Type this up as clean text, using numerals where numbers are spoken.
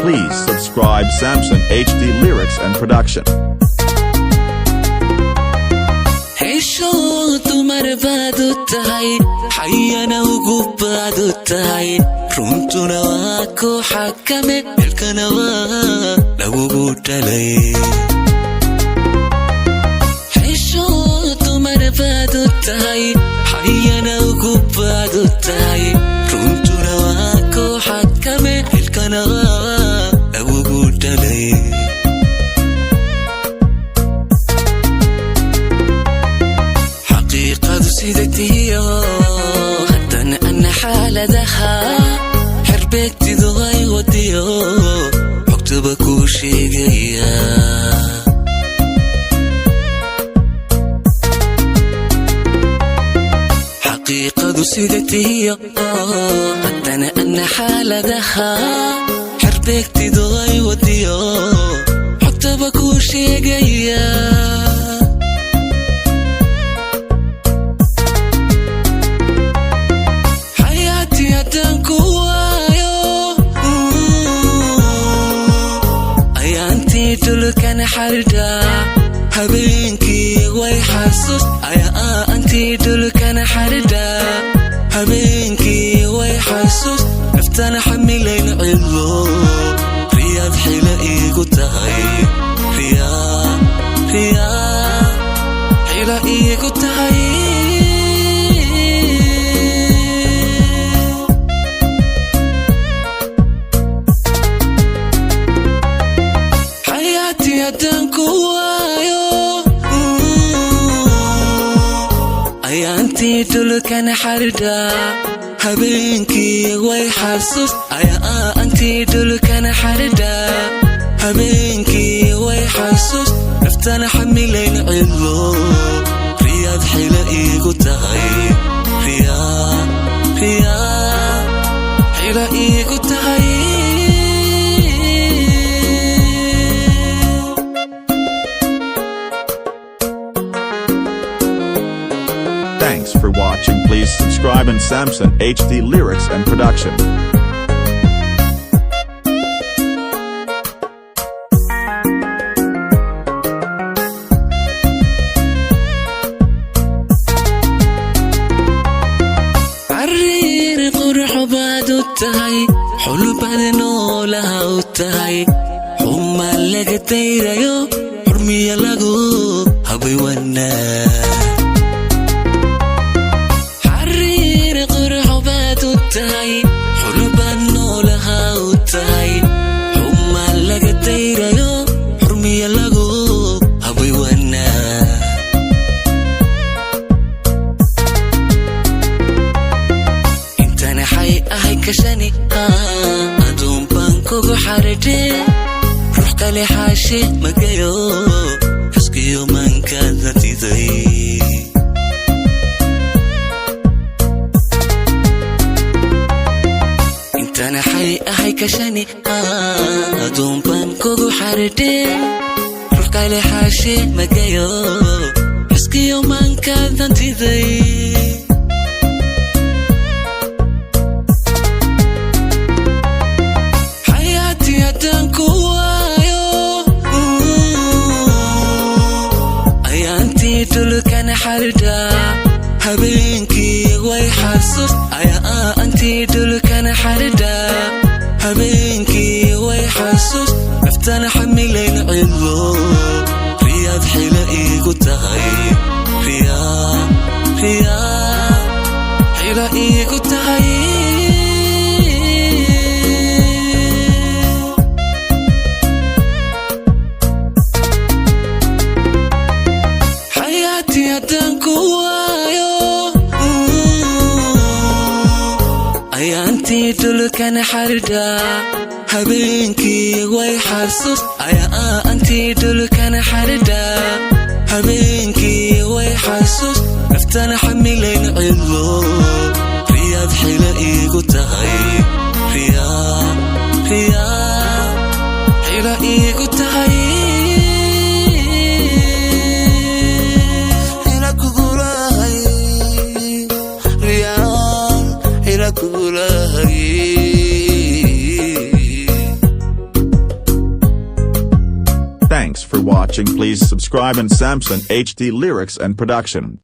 Please subscribe Samson HD Lyrics and Production. Hesho dumar baad u tahay, xayana ugu baad u tahay, runtuna waa ku xakame, xilkana waa lagugu dhalay. Hesho dumar baad u tahay, xayana ugu baad u tahay, runtuna waa ku xakame, xilkana waa lagugu dhalay. Xaqiiqadu sida tihiyo haddana ana xaaladaha xerbeegtidu ay wadiyo xogtaba kuu sheegaya. Xaqiiqadu sida tihiyo haddana ana xaaladaha xerbeegtidu ay wadiyo xogtaba kuu sheegaya. Xayaati haddaan ku waayo, ayaantii dhulkan xardha, habeenkii way xasuus. Ayaantii dhulkan xardha, habeenkii way xasuus, naftana xamilayn cidlo, riyaad xila iigu tahay, riyaa riyaa xila iigu tahay. Xayaati haddaan ku waayo, ayaantii dhulkan xardha, habeenkii way xasuus. Ayaantii dhulkan xardha, habeenkii way xasuus, naftana xamilayn cidlo, riyaad xila iigu tahay, riyaa riyaa xila iigu tahay. Thanks for watching. Please subscribe and Samson HD Lyrics and Production. Cariir qurux baad u tahay, xulbaad noolaha u tahay, xumaan laga dayrayo, xurmiya lagu habay wanaa. Xariir qurux baad u tahay, xulbaad noolaha u tahay, xumaan laga dayrayo, xurmiya lagu habay wanaa. Intana xay ahay kashani, aduun baan kugu xaridhe, ruux kale xaashe magayo, xuskiyo mankaada diday. Intana xay ahay kashani, aduun baan kugu xaridhe, ruux kale xaashe magayo, xuskiyo mankaada diday. Xayaati haddaan ku waayo, ayaantii dhulkan xardha, habeenkii way xasuus. Ayaantii dhulkan xardha, habeenkii way xasuus, naftana xamilayn cidlo, riyaad xila iigu tahay, riyaa riyaa xila iigu tahay. Xayaati haddaan ku waayo, ayaantii dhulkan xardha, habeenkii way xasuus. Ayaantii dhulkan xardha, habeenkii way xasuus, naftana xamilayn cidlo, riyaad xila iigu tahay, riyaa riyaa xila iigu tahay. Ila kugulahay riyaan, ila kugulahay. watching. Please subscribe and Samson HD Lyrics and Production.